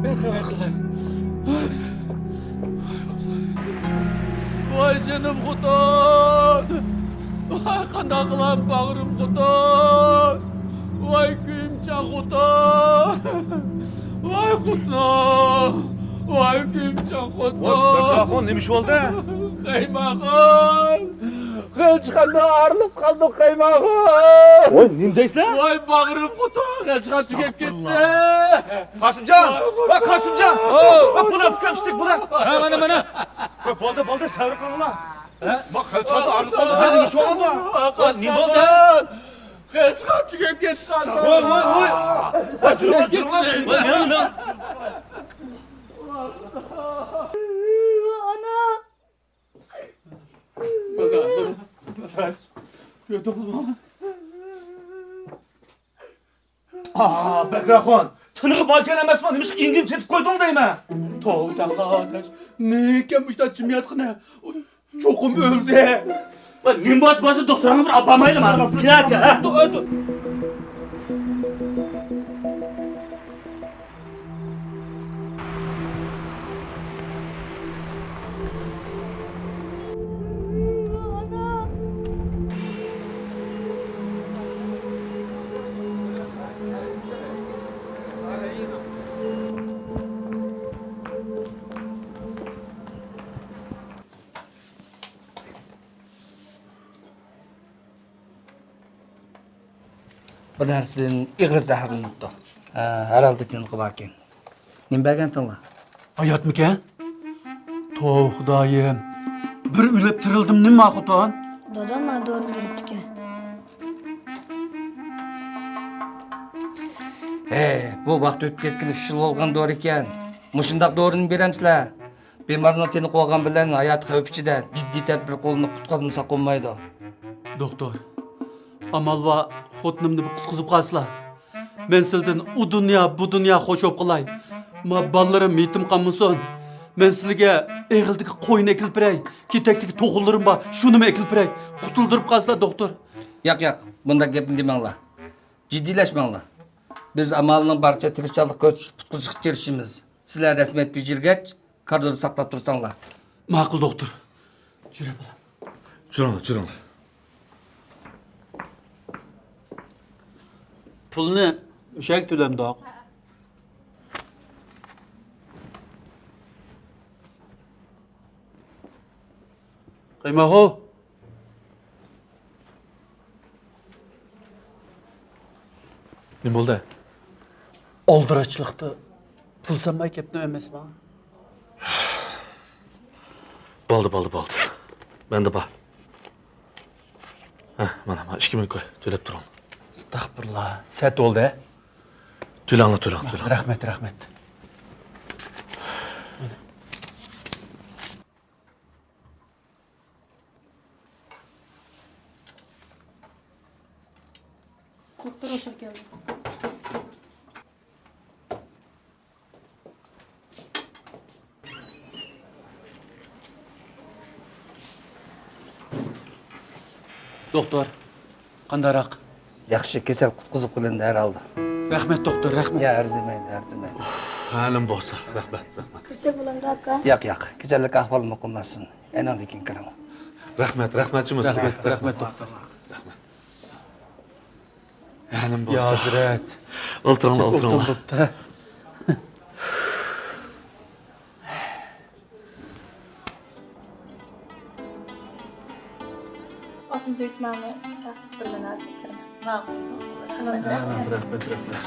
مەن خەۋەر قىلاي. ۋاي جېنىم خوتۇن! ۋاي قانداق قىلام باغرىم خوتۇن! ۋاي كۆيۈمچان خوتۇن! ۋاي خوتۇن! ۋاي كۆيۈمچان خوتۇن! ۋاي بەكراخۇن، نېمە ئىش بولدى؟ قايماقان! غەلچىخاندا ئايرىلىپ قالدۇق، قايماقان! ۋاي نېمە دەيسىلەر؟ ۋاي باغرىم خوتۇن! غەلچىخان تۈگەپ كەتتى! قاسىمجان! ۋاي قاسىمجان! ۋاي بۇلار ئۇكام ئىشتەك بۇلار! ھە مانا مانا! ۋاي بولدى بولدى، سەۋر قىلىڭلار! ۋاي غەلچىخاندا ئايرىلىپ قالدۇق، نېمە ئىش بولدى؟ ۋاي نېمە بولدى؟ غەلچىخان تۈگەپ كەتتى! ۋاي ۋاي ۋاي! ۋاي جۈرۈڭ جۈرۈڭ! ۋاي مېڭىڭ مېڭىڭ! ئانا! ئا، بەكراخۇن، تىنىقى باركەن ئەمەسمۇ، نېمىشقا ئىڭگىنى چېتىپ قويدۇڭ دەيمەن؟ توۋا دەڭلار ئاداش، نېمىكەن مۇشۇنداق جىم ياتقىنى؟ چوقۇم ئۆلدى. ۋاي نېمە بولسا بولسۇن، دوختۇرغا بىر ئاپارمايلىما؟ كېلەتتى، ھە؟ بىر نەرسىدىن ئېغىر زەھەرلىنىپتۇ. ھە، ھەر ھالدا تىنىقى باركەن. نېمە بەرگەنتىڭلار؟ ھاياتمىكەن؟ توۋا خۇدايىم. بىر ئۆلۈپ تىرىلدىم نېمە خوتۇن؟ دادام ماڭا دورا بېرىپتىكەن. ھەي، بۇ ۋاقىت ئۆتۈپ كەتكىلى ئۈچ يىل بولغان دورا ئىكەن. مۇشۇنداق دورىنى بېرەمسىلەر؟ بىمارنىڭ تېنى قالغان بىلەن ھاياتى خەۋپ ئىچىدە، جىددىي تەدبىر قوللىنىپ قۇتقۇزمىساق بولمايدۇ. دوختۇر، ئامال بار خوتۇنۇمنى بىر قۇتقۇزۇپ قالسىلا. مەن سىلىدىن ئۇ دۇنيا، بۇ دۇنيا خوش بولۇپ قالاي. ما بالىلىرىم يېتىم قالمىسۇن. مەن سىلىگە ئېغىلدىكى قوينى ئەكېلىپ بېرەي. كېتەكتىكى توخۇلىرىم بار، شۇنىمۇ ئەكېلىپ بېرەي. قۇتۇلدۇرۇپ قالسىلا، دوختۇر. ياق، ياق، بۇنداق گەپنى دېمەڭلار. جىددىيلەشمەڭلار. بىز ئامالنىڭ بارىچە تىرىشچانلىق كۆرسىتىپ قۇتقۇزۇشقا تىرىشىمىز. سىلەر رەسمىيەت بېجىرگەچ، كارىدوردا ساقلاپ تۇرساڭلار. ماقۇل، دوختۇر. جۈرە، بالام. جۈرۈڭلار، جۈرۈڭلار. پۇلنى مۇشەگە تۆلەمدۇق؟ قايماقۇ. نېمە بولدى؟ ئالدىراشچىلىقتا پۇل سانماي كەپتۇ ئەمەسما؟ بولدى، بولدى، بولدى. مەندە بار. ھە، مانا، مانا ئىككى مىڭ كوي، تۆلەپ تۇرۇڭ. ئەستەغپۇرۇللا، سەت بولدى. تۆلەڭلار، تۆلەڭ، تۆلەڭ. رەھمەت، رەھمەت. دوختۇر ئوشۇپ كەلدى. دوختۇر، قانداقراق؟ ياخشى، كېسەل قۇتقۇزۇپ قېلىندى ھەر ھالدا. رەھمەت، دوختۇر، رەھمەت. يا، ئەرزىمەيدۇ، ئەرزىمەيدۇ. ھە، نېمە بولسا، رەھمەت، رەھمەت. كىرسەك بولامدۇ، ئاكا؟ ياق، ياق، كېسەللىك ئەھۋالى مۇقىملاشسۇن. ئەنەڭدىن كېيىن كىرىڭ. رەھمەت، رەھمەت جۇمۇ سىزگە. رەھمەت، رەھمەت، دوختۇر. رەھمەت. يا ھەزرەت. ئولتۇرۇڭلار، ئولتۇرۇڭلار. ئاسما تۈگۈتمەڭلار، چاقىرسىلار، مەن ھازىر كىرىمەن. ماقۇل. رەھمەت، رەھمەت، رەھمەت.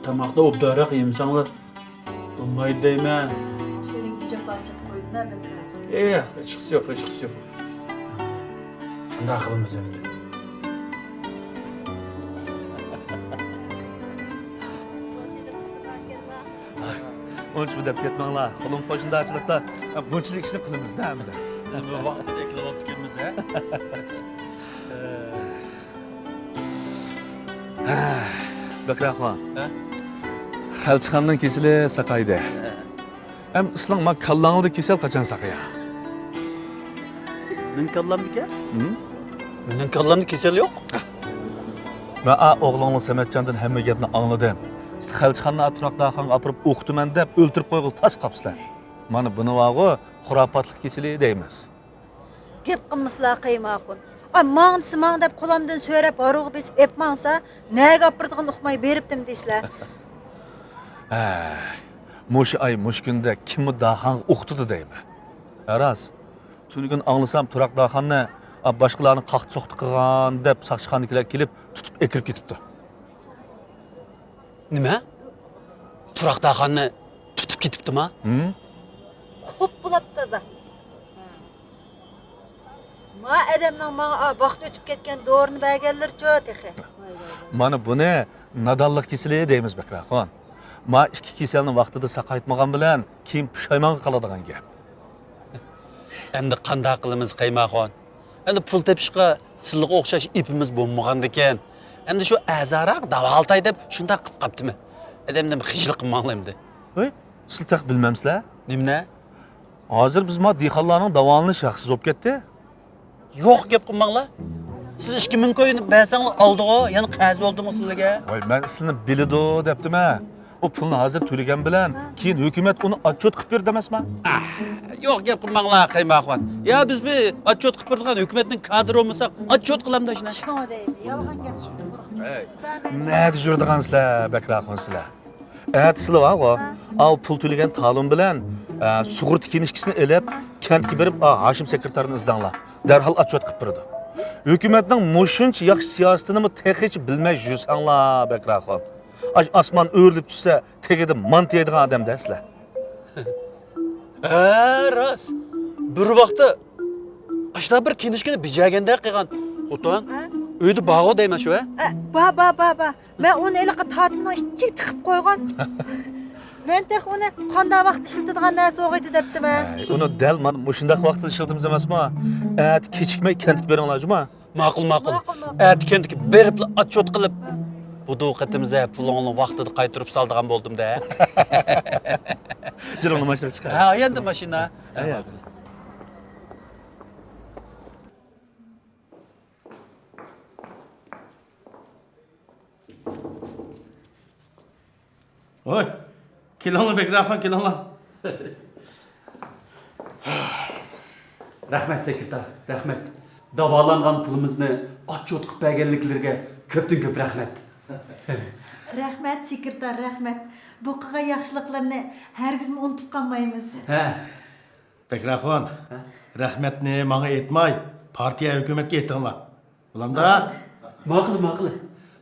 تاماقنى ئوبدانراق يېمىسەڭلار بولمايدۇ دەيمەن. سېنىڭ جاپا سېلىپ قويدۇم-ھە مەن. ئېھ، ھېچقىسى يوق، ھېچقىسى يوق. قانداق قىلىمىز ئەمدى؟ ئۇنچىمۇ دەپ كەتمەڭلار. قولۇم قوشنىدارچىلىقتا بۇنچىلىك ئىشنى قىلىمىز-دە ئەمدى. ۋاقتىدا كېلىۋاپتىكەنمىز-ھە. بەكرەخان. ھە؟ خەلچىخاننىڭ كېسىلى ساقايدى. ھە. ئەم، ئىسلىڭ ما كاللاڭدا كېسەل قاچان ساقىيا؟ مېنىڭ كاللامدىكەن؟ ھىم؟ مېنىڭ كاللامدا كېسەل يوق. مەن ئا ئوغلۇڭنىڭ سەمەتجاندىن ھەممە گەپنى ئاڭلىدىم. سىز خەلچىخاننى تۇراق داخانغا ئاپىرىپ ئوقۇتىمەن دەپ ئۆلتۈرۈپ قويغىلى تاس قاپسىلەر. مانا بۇنى ۋاغۇ خۇراپاتلىق كېسىلى دەيمىز. گەپ قىلمىسىلا قەيماخۇن. ئا، ماڭ دېسە ماڭ دەپ قولامدىن سۆرەپ ھارۋىغا بېسىپ ئېپ ماڭسا، نەگە ئاپىرىدىغىنىنى ئۇقماي بېرىپتىم دېسىلە. ھە، مۇشۇ ئاي، مۇشۇ كۈندە كىممۇ داخانغا ئوقۇتىدۇ دەيمەن. ھە، راست. تۈنۈگۈن ئاڭلىسام، تۇراق داخاننى، ئا، باشقىلارنى قاقتى-سوقتى قىلغان دەپ ساقچىخانىدىكىلەر كېلىپ تۇتۇپ ئەكىرىپ كېتىپتۇ. نېمە؟ تۇراق داخاننى تۇتۇپ كېتىپتىما؟ ھىم؟ خوپ بولاپتۇ تازا. ما ئادەمنىڭ ماڭا، ئا، ۋاقىت ئۆتۈپ كەتكەن دورىنى بەرگەنلىرىچۇ تېخى. مانا بۇنى نادانلىق كېسىلى دەيمىز، بەكرەخان. ما ئىككى كېسەلنى ۋاقتىدا ساقايتمىغان بىلەن كېيىن پۇشايمانغا قالىدىغان گەپ. ئەمدى قانداق قىلىمىز، قەيماخان؟ ئەمدى پۇل تېپىشقا سىلىغا ئوخشاش ئېپىمىز بولمىغاندىكىن، ئەمدى شۇ ئەرزانراق داۋالىتاي دەپ شۇنداق قىلىپ قاپتىمەن. ئادەمدىن خىجىل قىلماڭلار ئەمدى. ھوي، سىلە تېخى بىلمەمسىلەر؟ نېمىنى؟ ھازىر بىز ما دېھقانلارنىڭ داۋالىنىشى ھەقسىز بولۇپ كەتتى. يوق گەپ قىلماڭلار. سىز ئىككى مىڭ كوينى بەرسەڭلار ئالدىغۇ، يەنە قەرز بولدىمۇ سىلىگە؟ ۋاي، مەن سىلىنى بىلىدۇ دەپتىمەن. ئۇ پۇلنى ھازىر تۆلىگەن بىلەن، ھە، كېيىن ھۆكۈمەت ئۇنى ئاتچوت قىلىپ بېرىدۇ ئەمەسما؟ ئاھ، يوق گەپ قىلماڭلار، قەيماخان. يا بىز بىر ئاتچوت قىلىپ بېرىدىغان ھۆكۈمەتنىڭ كادىرى بولمىساق، ئاتچوت قىلامدا شۇنى. شۇڭا دەيمەن، يالغان گەپ. ھەي، نەدە يۈرىدىغان سىلەر، بەكرەخان سىلەر؟ ئەتە سىلى بارغۇ، ھە، ئاۋۇ پۇل تۆلىگەن تالون بىلەن، ئە، سۇغۇرتا كىنىشكىسىنى ئېلىپ، كەنتكە بېرىپ، ئا، ھاشىم سېكرېتارنى ئىزدەڭلار. دەرھال ئاتچوت قىلىپ بېرىدۇ. ھۆكۈمەتنىڭ مۇشۇنچە ياخشى سىياسىتىنىمۇ تېخىچە بىلمەي يۈرسەڭلار، بەكرەخان. ئاش-، ئاسمان ئۆرۈلۈپ چۈشسە، تېگىدە مانتا يەيدىغان ئادەم-دە سىلەر. ھە، راست. بىر ۋاقىتتا ئاشۇنداق بىر كىنىشكىنى بېجىرگەندەك قىلغان خوتۇن. ھە؟ ئۆيدە بارغۇ دەيمەن شۇ، ھە؟ ھە، بار، بار، بار، بار. مەن ئۇنى ھېلىقى تارتىنىڭ ئىچىگە تىقىپ قويغان. مەن تېخى ئۇنى قانداق ۋاقىتتا ئىشلىتىدىغان نەرسە بولغىيتى دەپتىمەن. ھەي، ئۇنى دەل مانا مۇشۇنداق ۋاقىتتا ئىشلىتىمىز ئەمەسمۇ؟ ئەتە كېچىكمەي كەنتكە بېرىڭلار، جۇما. ماقۇل، ماقۇل. ماقۇل، ماقۇل. ئەتە كەنتكە بېرىپلا ئاتچوت قىلىپ، ھە، بۇ قېتىم زەپ پۇلۇڭنى ۋاقتىدا قايتۇرۇپ سالىدىغان بولدۇم-دە. جېنىڭنى ماشىنىغا چىقار. ھە، ئەمدى ماشىنا. ھە، ھە. ھوي، كېلىڭلار، بەكرەخان، كېلىڭلار. رەھمەت، سېكرېتار، رەھمەت. داۋالانغان پۇلىمىزنى ئاتچوت قىلىپ بەرگەنلىكلىرىگە كۆپتىن كۆپ رەھمەت. رەھمەت، سېكرېتار، رەھمەت. بۇ قىلغان ياخشىلىقلىرىنى ھەرگىزمۇ ئۇنتۇپ قالمايمىز. ھە. بەكرەخان، ھە؟ رەھمەتنى ماڭا ئېيتماي، پارتىيە، ھۆكۈمەتكە ئېيتىڭلار. بولامدا؟ ماقۇل، ماقۇل.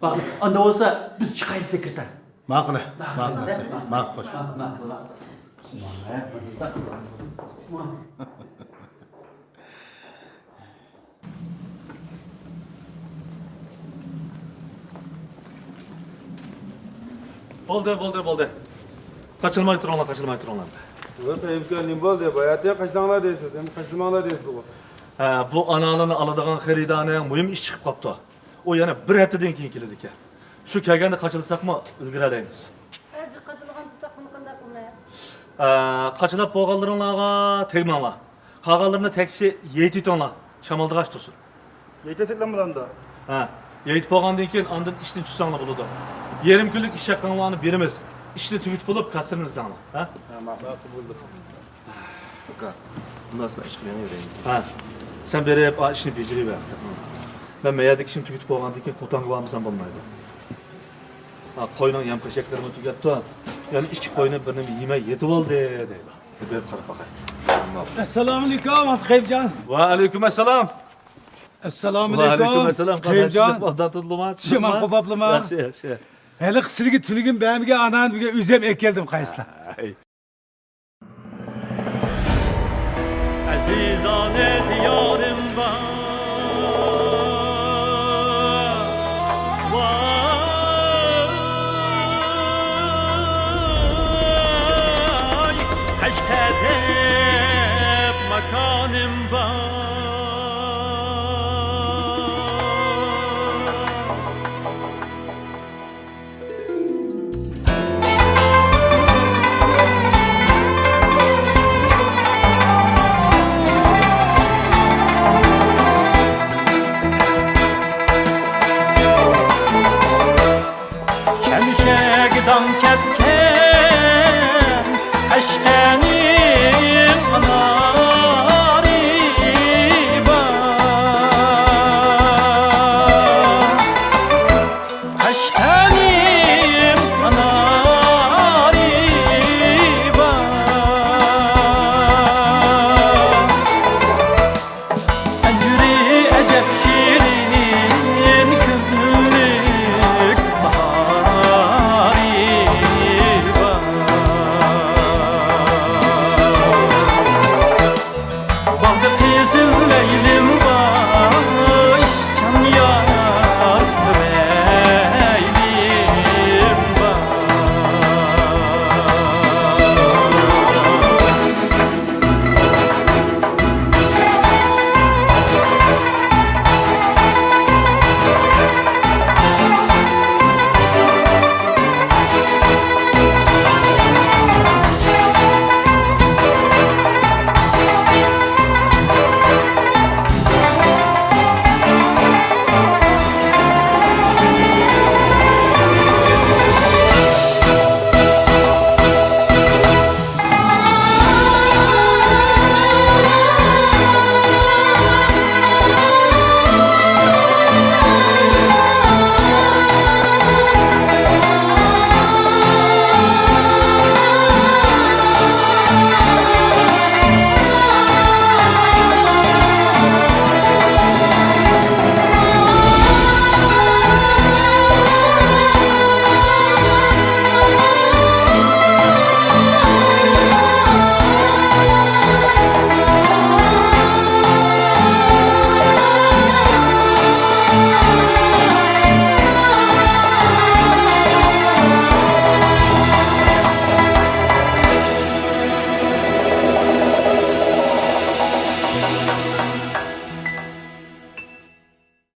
ماقۇل. ئاندا بولسا بىز چىقايلى، سېكرېتار. ماقۇل، ماقۇل، ماقۇل، ماقۇل، خوش. ماقۇل، ماقۇل. بولدى، بولدى، بولدى. قاچىلىماي تۇرۇڭلار، قاچىلىماي تۇرۇڭلار. ۋاي، قېيىمكان، نېمە بولدى؟ باياتى قاچىلاڭلار دەيسىز، ئەمدى قاچىلىماڭلار دەيسىزغۇ. ھە، بۇ ئانالارنى ئالىدىغان خېرىدارنىڭ مۇھىم ئىشى چىقىپ قاپتۇ. ئۇ يەنە بىر ھەپتىدىن كېيىن كېلىدىكەن. شۇ كەلگەندە قاچىلىساقمۇ ئۈلگۈرەلەيمىز. ھە، جىق قاچىلىغان تۇرساق بۇنى قانداق قىلىمىز؟ ئە، قاچىلاپ بولغانلىرىڭلارغا تەگمەڭلار. قالغانلىرىنى تەكشى يېيىتىۋېتىڭلار. شامالدىغاچ تۇرسۇن. يېيىتىۋەتسەكلا بولامدۇ؟ ھە، يېيىتىپ بولغاندىن كېيىن ئاندىن ئىشتىن چۈشسەڭلار بولىدۇ. يېرىم كۈنلۈك ئىش ھەققىڭلارنى بېرىمىز. ئىشنى تۈگىتىپ بولۇپ، كاسسىرىنى ئىزدەڭلار. ھە؟ ھە، ماقۇل. ماقۇل بولدى. ئاكا، مۇناسىۋەت ئىشقا مېڭىۋېرەيلى. ھە، سەن بېرىپ، ئا، ئىشنى بېجىرىۋەر. مەن مەيەردىكى ئىشنى تۈگىتىپ بولغاندىن كېيىن قوتانغا بارمىسام بولمايدۇ. ھە، قوينىڭ يەم-خەشەكلىرىمۇ تۈگەپتۇ. يەنە ئىككى قوينى بىر نېمە يېمەي يېتىۋالدى دەيدۇ. بېرىپ قاراپ باقاي. ئەسسالامۇئەلەيكۇم، ئاتا قېيىمجان. ۋەئەلەيكۇم ئەسسالام. ئەسسالامۇئەلەيكۇم، ۋەئەلەيكۇم ئەسسالام. قېيىمجان. قانداق تۇردۇڭلار؟ سىز ئامان قوپاپلىما؟ ياخشى، ياخشى. ھېلىقى سىلىگە تۈنۈگۈن بەرمىگەن ئانانى بۈگۈن ئۆزۈم ئەكەلدىم، قايسىلار؟ ئەزىزانە دىيارىم بار. ۋاي، قەشقەر دەپ ماكانىم بار.